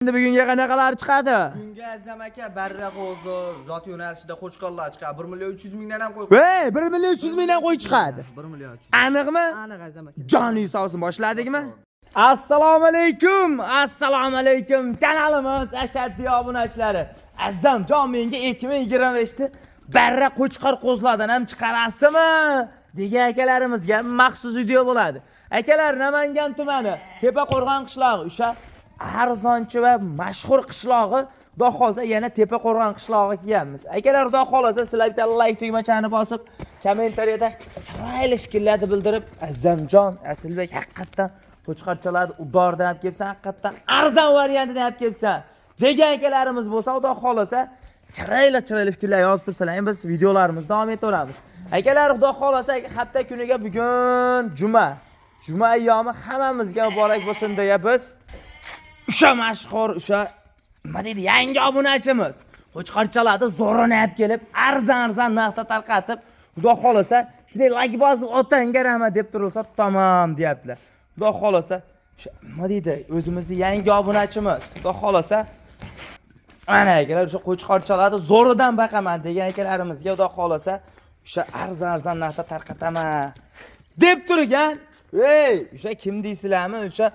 Endi bugunga qanaqalar chiqadi? Bugunga Azam aka barra qo'zi zot yo'nalishida qo'chqorlar chiqadi. 1 million 300 mingdan ham qo'y. Ey, 1 million 300 mingdan qo'y chiqadi. 1 million 300. Aniqmi? Aniq, Azam aka. Joningiz sog' bo'lsin, boshladikmi? Assalomu alaykum. Assalomu alaykum. Kanalimiz ashaddiy obunachilari. Azamjon menga 2025 da barra qo'chqor qo'zlardan ham chiqarasizmi degan akalarimizga maxsus video bo'ladi. Akalar, Namangan tumani Tepaqo'rg'on qishlog'i, o'sha arzonchi va mashhur qishlog'i. Xudo xohlasa, yana Tepaqo'rg'on qishlog'iga kelganmiz. Akalar, Xudo xohlasa, sizlar bitta like tugmachani bosib, kommentariyada chiroyli fikrlarni bildirib, "Azamjon, Asilbek, haqiqatdan qo'chqorchalarni udordan olib kelibsan, haqiqatdan arzon variantidan olib kelibsan" degan akalarimiz bo'lsa, Xudo xohlasa, chiroyli chiroyli fikrlar yozib tursalar, biz videolarimizni davom etaveramiz. Akalar, Xudo xohlasa, hafta kuniga bugun juma. Juma ayyomi hammamizga muborak bo'lsin deya biz o'sha mashhur, o'sha nima deydi, yangi obunachimiz qo'chqorchalarni zo'rini olib kelib, arzon arzon narxda tarqatib, Xudo xohlasa, shunday layk bosib, "Otangga rahmat" deb turilsa, tamom deyaptilar. Xudo xohlasa, o'sha nima deydi, o'zimizni yangi obunachimiz, Xudo xohlasa, mana akalar, o'sha qo'chqorchalarni zo'ridan baqaman degan akalarimizga, Xudo xohlasa, o'sha arzon arzon narxda tarqataman deb turgan. Ey, o'sha kim deysizlarmi? O'sha,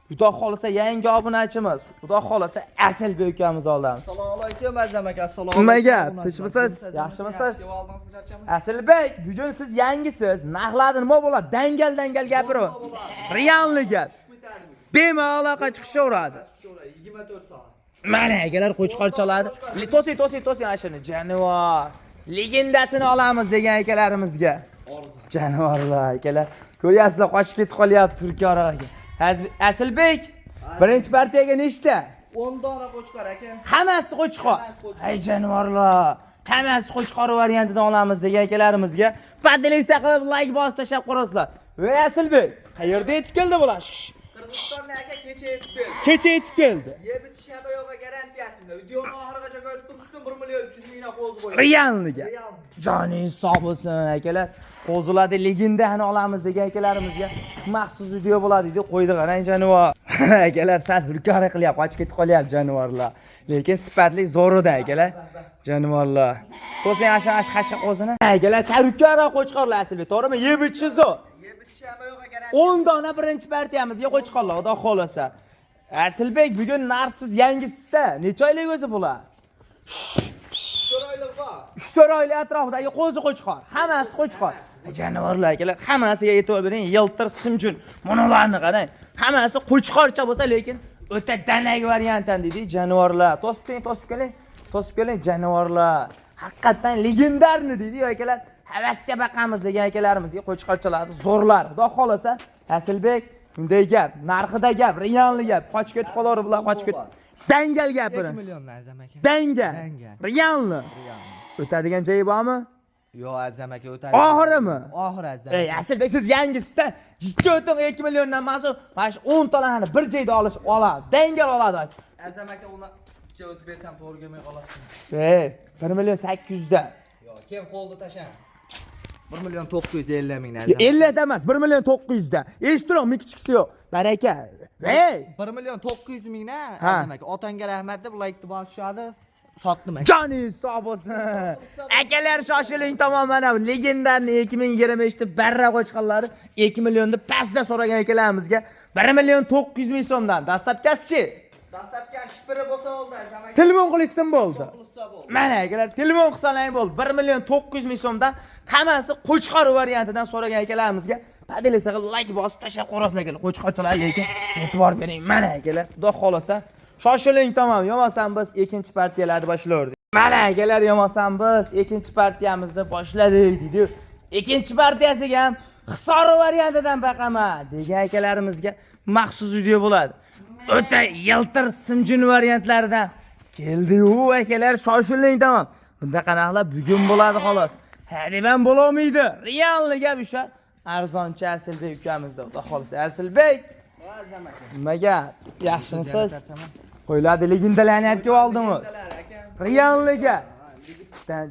Xudo xohlasa, yangi obunachimiz, Xudo xohlasa, Asilbek ukamiz oldamiz. Assalomu alaykum, Azam aka. Assalomu alaykum. Nima gap? Tinchmisiz? Yaxshimisiz? Yaxshi oldingizmi, charchamadingizmi? Asilbek, bugun siz yangisiz. Narxlarni nima bo'ladi? Dangal dangal gapirib. Реальный gap. Bemalol aloqa chiqishaveradi. 24 soat. Mana akalar, qo'chqorchalarni to'sing, to'sing, to'sing, ana shuni jonivor legendasini olamiz degan akalarimizga. Jonivorlar, akalar. Ko'ryapsizlar, qochib ketib qolyapti Turkiya. Asilbek, birinchi partiyaga nechta? 10 dona qo'chqor, aka. Hammasi qo'chqor. Hammasi qo'chqor. Ay, jonivorlar. Hammasi qo'chqor variantidan olamiz degan akalarimizga поделиться qilib, layk bosib tashlab qo'yasizlar. Va Asilbek, qayerda yetib keldi bular? Qirg'izistonda, aka, kecha yetib keldi. Kecha yetib keldi. Yeb ichish yo'q, garantiyasida. Videoni oxirigacha ko'rib tursin, 1 million 300 mingdan qo'zi qo'yadi. Реальный gap. Реальный. Joningiz sog' bo'lsin, akalar. Qo'zilarda legendani olamiz degan akalarimizga maxsus video bo'ladi deb qo'ydi, qarang, jonivor. Akalar, sal hulkari qilyapti, qochib ketib qolyapti jonivorlar. Lekin sifatli zo'rida, akalar. Jonivorlar. To'sing, asha ash qasha qo'zini. Akalar, sarukara qo'chqorlar, Asilbek, to'g'rimi? Yeb ichishi zo'r. Yeb ichish yo'q, garantiya. 10 dona birinchi partiyamizga qo'chqorlar, Xudo xohlasa. Asilbek, bugun narxsiz yangisida. Necha oylik o'zi bular? 4 oylik bor. 3-4 oylik atrofidagi qo'zi qo'chqor. Hammasi qo'chqor. Jonivorlar, akalar, hammasiga e'tibor bering. Yiltir simjun. Monolarni qarang. Hammasi qo'chqorcha bo'lsa, lekin o'ta danak variantdan deydi jonivorlar. To'sib keling, to'sib keling. To'sib keling, jonivorlar. Haqiqatdan легендарный deydi akalar. Havasga baqamiz degan akalarimizga qo'chqorchalarni zo'rlar. Xudo xohlasa, Asilbek, bunday gap, narxida gap, реальный gap. Qochib ketib qolar bular, qochib ketib. Dangal gapiri. 2 milliondan, Azam aka. Dangal. Dangal. Реальный. O'tadigan joyi bormi? Yo'q, Azam aka, o'tadi. Oxirimi? Oxiri, Azam. Ey, Asilbek, siz yangisizda. Jichcha o'ting, 2 milliondan emas, mana shu 10 talarni bir joyda olish oladi. Dangal oladi. Azam aka, uni picha o'tib bersam to'g'ri kelmay qolasiz. Ey, 1 million 800 da. Yo'q, keyin qo'lda tashlang. 1 million 950 mingdan, Azam. 50 ta emas, 1 million 900 da. Eshitib turing, kichkisi yo'q. Baraka. Ey, 1 million 900 mingdan, Ha. Azam aka. Otangga rahmat deb laykni bosishadi. Sotdim, aka. Joningiz sog' bo'lsin. Akalar, shoshiling, tamom, mana легендарный 2025 da barra qo'chqorlari 2 millionni pastda so'ragan akalarimizga 1 million 900 ming so'mdan. Доставка sichi? Доставка shipiri bo'lsa oldi, Azam aka. Telefon qilishsin bo'ldi. Qilsa bo'ldi. Mana akalar, telefon qilsalar bo'ldi. 1 million 900 ming so'mdan hammasi qo'chqor variantidan so'ragan akalarimizga поделиться qilib, layk bosib tashlab qo'yasizlar, akalar. Qo'chqorchalar, lekin e'tibor bering. Mana akalar, Xudo xohlasa, shoshiling, tamom. Yo'masam biz ikkinchi partiyalarni boshlardik. Mana akalar, yo'masam biz ikkinchi partiyamizni boshladik deydi. Ikkinchi partiyasiga ham Hisori variantidan baqaman degan akalarimizga maxsus video bo'ladi. O'ta yiltir simjun variantlaridan keldi-yu, akalar, shoshiling, tamom. Bunda narxlar bugun bo'ladi xolos. Hadeb ham bo'lolmaydi. Реальный gap, o'sha arzonchi Asilbek ukamizda, Xudo xohlasa. Asilbek, Azam aka. nima gap? Yaxshimisiz? Qo'ylarni legendalarni olib kelib oldingiz. Aka. Реальный gap.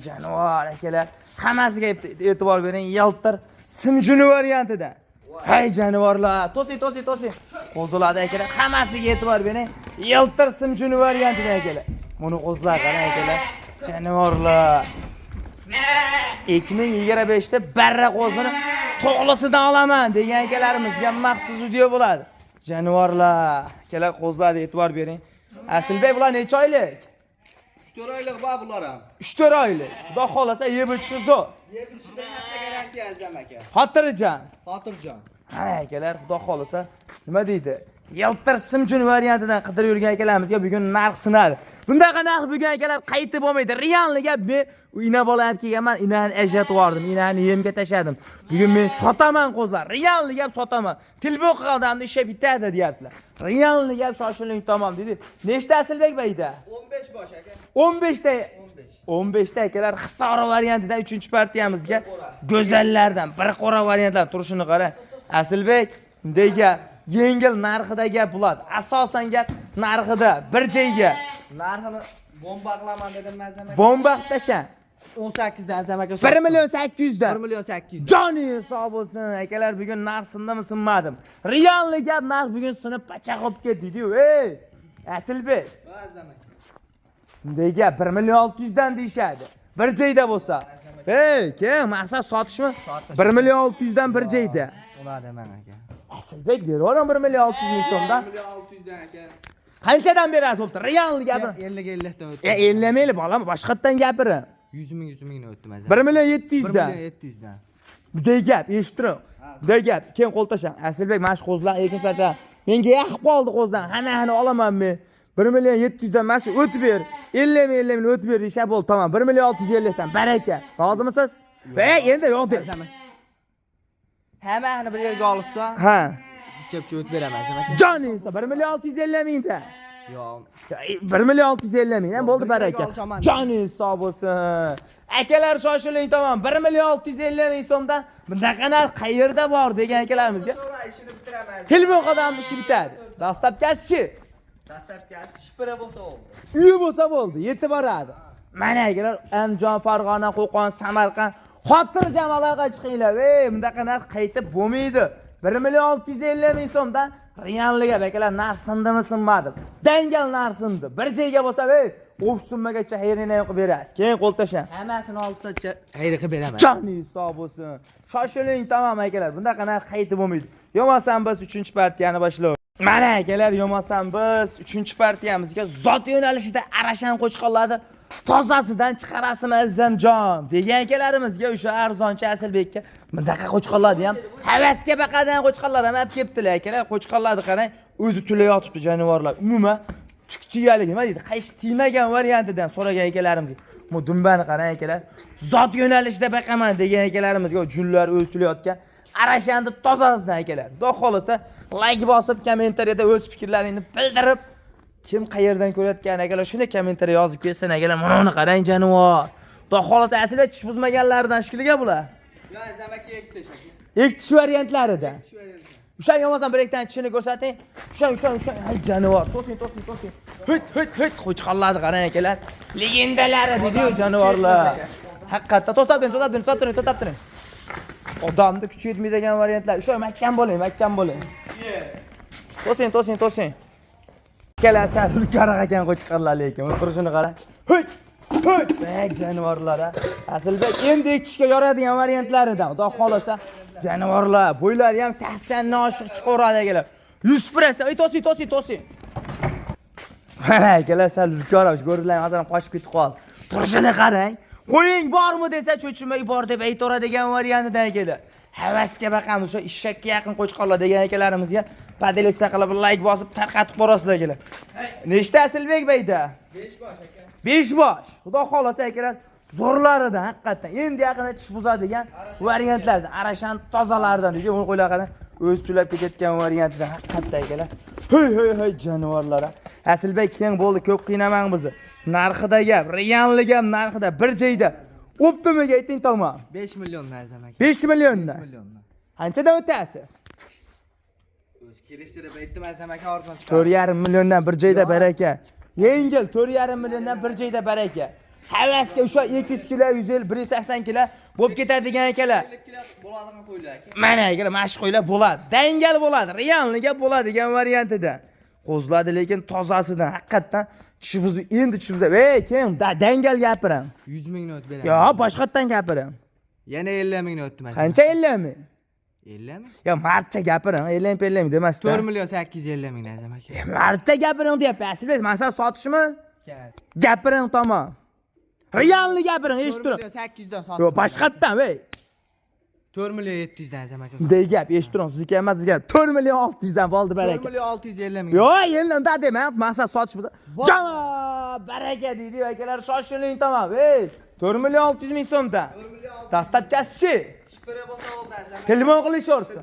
Jonivor, akalar, hammasiga e'tibor bering. Yiltir simjuni variantida. Hay jonivorlar, to'sing, to'sing, to'sing. Qo'zilarni akalar, hammasiga e'tibor bering. Yiltir simchuni variantida akalar. Buni qo'zilar qarang akalar. Jonivorlar. 2025 da barra qo'zini to'g'lisidan olaman degan akalarimizga maxsus video bo'ladi. Jonivorlar, akalar qo'zilarga e'tibor bering. Asilbek, bular necha oylik? 3-4 oylik bor bular ham. 3-4 oylik. Xudo xohlasa yeb ichishi zo'r. Yeb ichishi bir hafta garantiya Azam aka. Xotirjam. Xotirjam. Ha akalar, xudo xohlasa nima deydi? Yiltir simchun variantidan qidirib yurgan akalarimizga bugun narx sinadi. Bundaqa narx bugun akalar qaytib bo'lmaydi. Realni gap, men ina bola olib kelganman, inani ajratib yubordim, inani yemga tashladim. Bugun men sotaman qo'zlar. Realni gap sotaman. Telefon qilganimda ishi bitadi deyaptilar. Realni gap shoshiling tamom dedi. Nechta Asilbek bayda? 15 bosh aka. 15 ta. 15. 15 ta akalar Hisori variantidan 3-partiyamizga go'zallardan bir qora variantlar turishini qara. Asilbek, bunday gap yengil narxida gap bo'ladi. Asosan gap narxida, bir joyga. Narxini bomba qilaman dedim Azam aka. Bomba qilib tashla. 18 dan Azam aka. 1 million 800 dan. 1 million 800. Joningiz sog' bo'lsin. Akalar bugun narx sindimi sinmadim. Realni gap narx bugun sinib pacha qolib ketdi-yu. Ey, Asilbek. Azam aka. Bunday gap 1 million 600 dan deyishadi. Bir joyda bo'lsa. Ey, kim maqsad sotishmi? 1 million 600 dan bir joyda. Ular demang aka. Asilbek beraveraman 1 million 600 ming so'mdan. 1 million 600 dan aka. Qanchadan berasiz bo'pti? Realni gapir. 50 ga 50 dan o'tdi. 50 ming bolam, boshqatdan gapiring. 100 ming 100 mingdan o'tdim Azam. 1 million 700 1 dan. million 700 dan. Bunday gap, eshitib turing. Bunday gap, keyin qo'l tashlang. Asilbek mana shu qo'zlar ikkinchi marta menga yaqib qoldi qo'zdan. Hammani olaman men. 1 million 700 dan mana shu o'tib ber. 50 ming 50 ming o'tib ber deyishadi bo'ldi, tamom. 1 million 650 dan baraka. Rozimisiz? Ey, endi yo'q de. Azam aka. Hammani bir yerga olibsan, Ha. bicha-bicha o'tib beraman Azam aka. Joningiz 1 million 650 mingda. Yo'q. 1 million 650 ming ham bo'ldi Bir yerga baraka. olishaman. Joningiz sog' bo'lsin. Akalar shoshiling tamom. 1 million 650 ming so'mdan bunaqa narx qayerda bor degan akalarimizga So'ra ishini bitiraman. telefon qadamni ishi bitadi. Dastlabkasichi Dastlabkasi shipira bo'lsa bo'ldi. uyi bo'lsa bo'ldi, yetib boradi. Mana akalar Andijon, Farg'ona, Qo'qon, Samarqand xotirjam aloqa chiqinglar. Ey, bunaqa narx qaytib bo'lmaydi. 1 million 650 ming so'mdan realli gap akalar, narx sindimi sinmadim. Dangal narx sindi. Bir joyga bo'lsa, ey, o'f summagacha xayrini ham qilib berasiz. Keyin qo'l tashlang. Hammasini olsa xayr qilib beraman. Joningiz sog' bo'lsin. Shoshiling tamom akalar. Bunaqa narx qaytib bo'lmaydi. Yo'masam biz 3-partiyani boshlaymiz. Mana akalar, yo'masam biz 3-partiyamizga zot yo'nalishida arashan qo'chqorlarni tozasidan chiqarasizmi Azamjon degan akalarimizga o'sha arzonchi Asilbekka bunaqa qo'chqorlarni ham havasga baqadigan qo'chqorlar ham olib kelibdilar akalar. Qo'chqorlarni qarang, o'zi tula yotibdi jonivorlar. Umuman tuk tuyalik nima deydi? Qayshi tiymagan variantidan so'ragan akalarimizga. Bu dumbani qarang akalar. Zot yo'nalishida baqaman degan akalarimizga junlar o'zi tulayotgan arashanni tozasidan akalar. Xudo xohlasa like bosib kommentariyada o'z fikrlaringni bildirib, kim qayerdan ko'rayotgan akalar shuni kommentariya yozib ketsin akalar. Mana uni qarang jonivor. Xudo xohlasa aslida tish buzmaganlaridan shekilli bular. Yo Azam aka ekkitish aka. Ektish variantlarida. Ushang bo'lmasam bir ikkitani tishini ko'rsating. Ushang, ushang, ushang. Ay jonivor. To'sing, to'sing, to'sing. Hut, hut, hut. Qo'chqorlarni qarang akalar. Legendalari dedi-yu jonivorlar. Haqiqatda to'xtab turing, to'xtab turing, to'xtab turing, to'xtab turing. Odamni kuchi yetmaydigan variantlar. Ushang, mahkam bo'ling, mahkam bo'ling. To'sing, to'sing, to'sing. Ikkalasi sal ulkanroq ekan qo'chqorlar lekin. Buni turishini qarang. Hut, hut. Ey jonivorlar, a. Aslida endi ekishga yoradigan variantlaridan. Xudo xohlasa jonivorlar bo'ylari ham 80 dan oshiq chiqaveradi akalar. 100%. Ey to'sing, to'sing, to'sing. Mana akalar sal ulkanroq ko'rdilar, hozir ham qochib ketib qoldi. Turishini qarang. Qo'ying bormi desa cho'chimay bor deb aytaveradigan variantidan akalar. Havasga baqamiz, o'sha eshakka yaqin qo'chqorlar degan akalarimizga podelista qilib like bosib tarqatib borasizlar akalar. Nechta Asilbek bayda? 5 bosh aka. 5 bosh. Xudo xohlasa akalar zo'rlaridan haqiqatdan endi yaqinda tish buzadigan variantlardan, arashan tozalardan deydi. Uni qo'ylar qarang, o'zi tulab ketayotgan variantidan haqiqatda akalar. Hey hey hey jonivorlar. Asilbek keng bo'ldi, ko'p qiynamang bizni. Narxida gap, realli gap narxida bir joyda. O'ptimiga ayting tamom. 5 milliondan Azam aka. 5 milliondan. 5 milliondan. Qanchadan o'tasiz? O'zi kelishtirib aytdim Azam aka arzon chiqadi. 4,5 milliondan bir joyda baraka. Yengil 4,5 milliondan bir joyda baraka. Havasga o'sha 200 kilo, 150, 180 kilo bo'lib ketadigan akalar. 50 kilo bo'ladigan qo'ylar aka. Mana akalar, mana shu qo'ylar bo'ladi. Dangal bo'ladi, realniga bo'ladigan variantida. Qo'zladi, lekin tozasidan haqiqatdan tishi buzuq, endi tishi buzuq. Ey, keyin dangal gapiram. 100 mingni o'tib beraman. Yo, boshqatdan gapiram. Yana 50 mingni o'tdim aka. Qancha 50 ming? 50 ming? Yo, martcha gapiring, 50 50 ming demasdan. 4 million 850 ming Azam aka. Martcha gapiring deyapti. Asilbek, masalan, sotishmi? Gapiring tamom. Realni gapiring, eshitib 4 turing. million 800 dan sotdim. Yo'q, boshqatdan, ey. 4 million 700 dan Azam aka. Bunday gap, eshitib turing, sizniki emas, sizga 4 million 600 dan bo'ldi 4 baraka. million 650 ming. Yo'q, endi unda demang, masalan, sotish bo'lsa, jama baraka deydi akalar, shoshiling tamom. Ey, 4 million 600 ming so'mdan. Dastlabkasi-chi? Shipiri bo'lsa bo'ldi Azam aka. Telefon qilishaversin.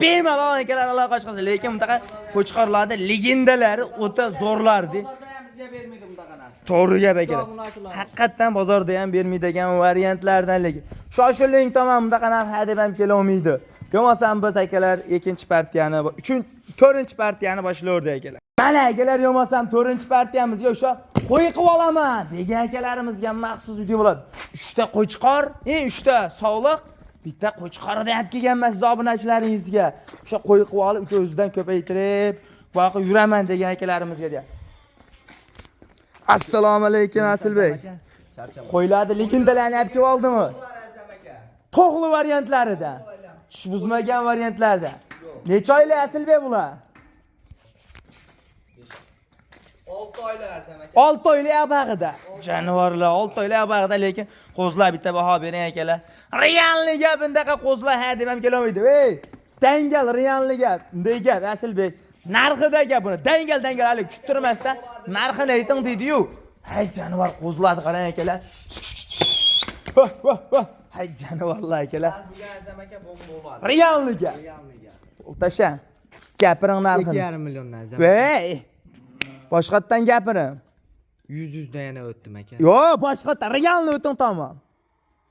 Bemalol akalar aloqa chiqsa, lekin bunaqa qo'chqorlarda legendalari o'ta zo'rlardi. Bozorda ham bizga bermaydi bunaqa narsa. To'g'ri gap akalar. Obunachilar. Haqiqatdan bozorda ham bermaydigan variantlardan lekin. Shoshiling tamom, bunaqa narx hadeb ham kelolmaydi. Bo'lmasam biz akalar ikkinchi partiyani, uchinchi, to'rtinchi partiyani boshlayverdik akalar. Mana akalar, bo'lmasam to'rtinchi partiyamizga o'sha qo'y qilib olaman degan akalarimizga maxsus video bo'ladi. 3 ta qo'chqor, 3 ta sovliq, bitta qo'chqorni olib kelganman siz obunachilaringizga. O'sha qo'y qilib olib, o'zidan ko'paytirib, boqib yuraman degan akalarimizga deyapti. Assalomu alaykum Asilbek. Qo'ylarni legendalarni olib kelib oldimiz. To'g'li variantlarida. Tish buzmagan variantlarda. Necha oylik Asilbek bular? 6 oylik Azam aka. 6 oylik abag'ida. Jonivorlar 6 oylik abag'ida, lekin qo'zlar bitta baho bering akalar. Realni gap, bundaqa qo'zlar ha deb ham kelolmaydi. Ey, dangal realni gap. Bunday gap Asilbek. Narxida gap buni. Dangal dangal hali kuttirmasdan narxini ayting deydi-yu. Hay jonivor qo'zlarni qarang akalar. Voh voh voh. Hay jonivorlar akalar. Bugun Azam aka bomba bo'ladi. Realni gap. Realni gap. O'tasha. Gapiring narxini. 2,5 milliondan Azam. aka. Ey! Boshqatdan gapiring. 100 100 dan yana o'tdim aka. Yo'q, boshqatdan realni o'ting tamom.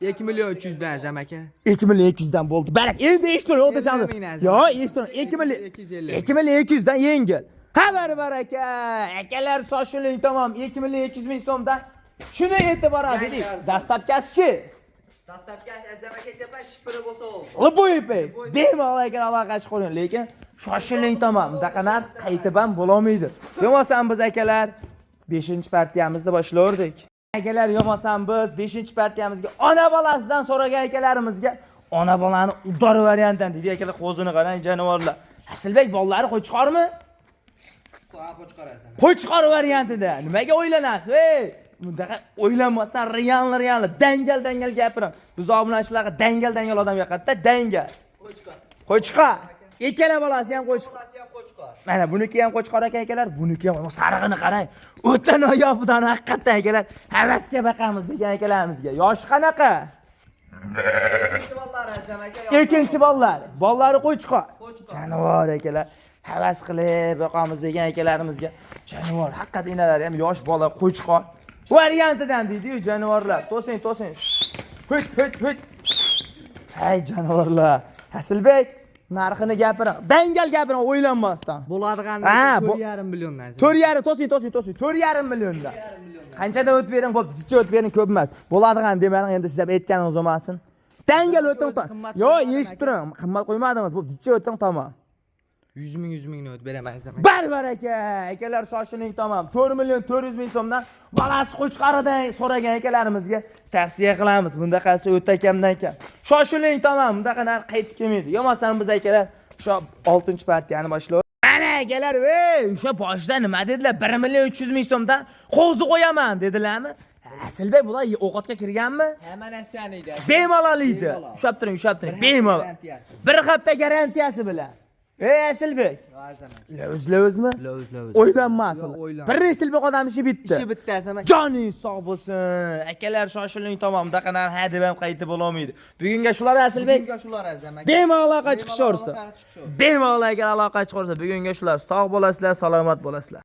2 million 300 dan Azam aka. 2 million 200 dan bo'ldi. Barak, endi eshitib yo'q desangiz. 50 ming Yo'q, eshitib 2 million 250 2 million 200 dan yengil. Xabar bor aka. Akalar shoshiling tamom. 2 million 200 ming so'mdan shuni e'tiboran dedik. Dastlabkasi-chi? Dastlabki Azam aka aytyapman, shipiri bo'lsa bo'ldi. Любой payt. Bemalol aka aloqa chiqaring, lekin shoshiling tamom. Bunaqa narx qaytib ham bo'lolmaydi. Bo'lmasam biz akalar 5-partiyamizni boshlardik. Akalar, bo'lmasam biz 5-partiyamizga ona bolasidan so'ragan akalarimizga ona bolani udor variantdan deydi akalar, qo'zini qarang jonivorlar. Asilbek bolalari qo'chqormi? Qo'chqor Azam. Qo'chqor variantida. Nimaga o'ylanasiz? Ey, bunaqa o'ylanmasdan realni realni dangal dangal gapiring. Biz obunachilarga dangal dangal odam yoqadi-da, dangal. Qo'chqor. Qo'chqor. Ikkala bolasi ham qo'chqor. Bolasi ham qo'chqor. Mana buniki ham qo'chqor aka akalar, buniki ham sarig'ini qarang. O'ta noyobidan haqiqatdan akalar, havasga boqamiz degan akalarimizga. Yoshi qanaqa? Ikkinchi bolalar Azam aka. Ikkinchi bolalar. Bolalari qo'chqor. Qo'chqor. Jonivor akalar, havas qilib boqamiz degan akalarimizga. Jonivor, haqiqatdan inalari ham yosh bola qo'chqor. Variantidan deydi-yu jonivorlar. To'sing, to'sing. Hut, hut, hut. Hay jonivorlar. Asilbek, narxini gapiring. Dangal gapiring, o'ylanmasdan. Bo'ladigan Ha, 4,5 milliondan Azam. 4,5, to'sing, to'sing, to'sing. 4,5 milliondan. Qanchadan o'tib bering, bo'pti, jicha o'tib bering, ko'p emas. Bo'ladigan demang, endi siz ham aytganingiz bo'lmasin. Dangal o'ting. Qimmat Yo'q, qo'ymadim eshitib turing. Qimmat qo'ymadingiz, bo'pti, jicha o'ting tamom. 100 ming 100 mingni o'tib beraman Azam aka. Barbar aka, akalar shoshiling tamom. 4 million 400 ming so'mdan bolasi qo'chqoridan so'ragan akalarimizga tavsiya qilamiz. Bundaqasi o'ta kamdan kam. Shoshiling tamom, bundaqa narx qaytib kelmaydi. Yo'masam biz akalar o'sha 6-partiyani boshlaymiz. Mana akalar, ey, o'sha boshida nima dedilar? 1 million 300 ming so'mdan qo'zi qo'yaman dedilarmi? Asilbek bular ovqatga kirganmi? Hamma narsani edi. Bemalol edi. Bemalol. Ushlab turing, ushlab turing. Bir hafta Bemalol. garantiyasi. Bir hafta garantiyasi bilan. Ey Asilbek, Azam aka. Lo'z lo'zmi? Lo'z lo'z. O'ylanmasin. Yo'q, o'ylanma. Birinchi tilboq odam ishi bitdi. Ishi bitti Azam aka. Joning sog' bo'lsin. Akalar shoshiling tamom. Bunaqa narx ha deb ham qaytib bo'lolmaydi. Bugunga shular Asilbek. Bugunga shular Azam aka. Bemalol aloqa chiqishaversin. Bemalol aloqa chiqishaversin. Bemalol aka aloqa chiqarsa, bugunga shular. Sog' bo'lasizlar, salomat bo'lasizlar.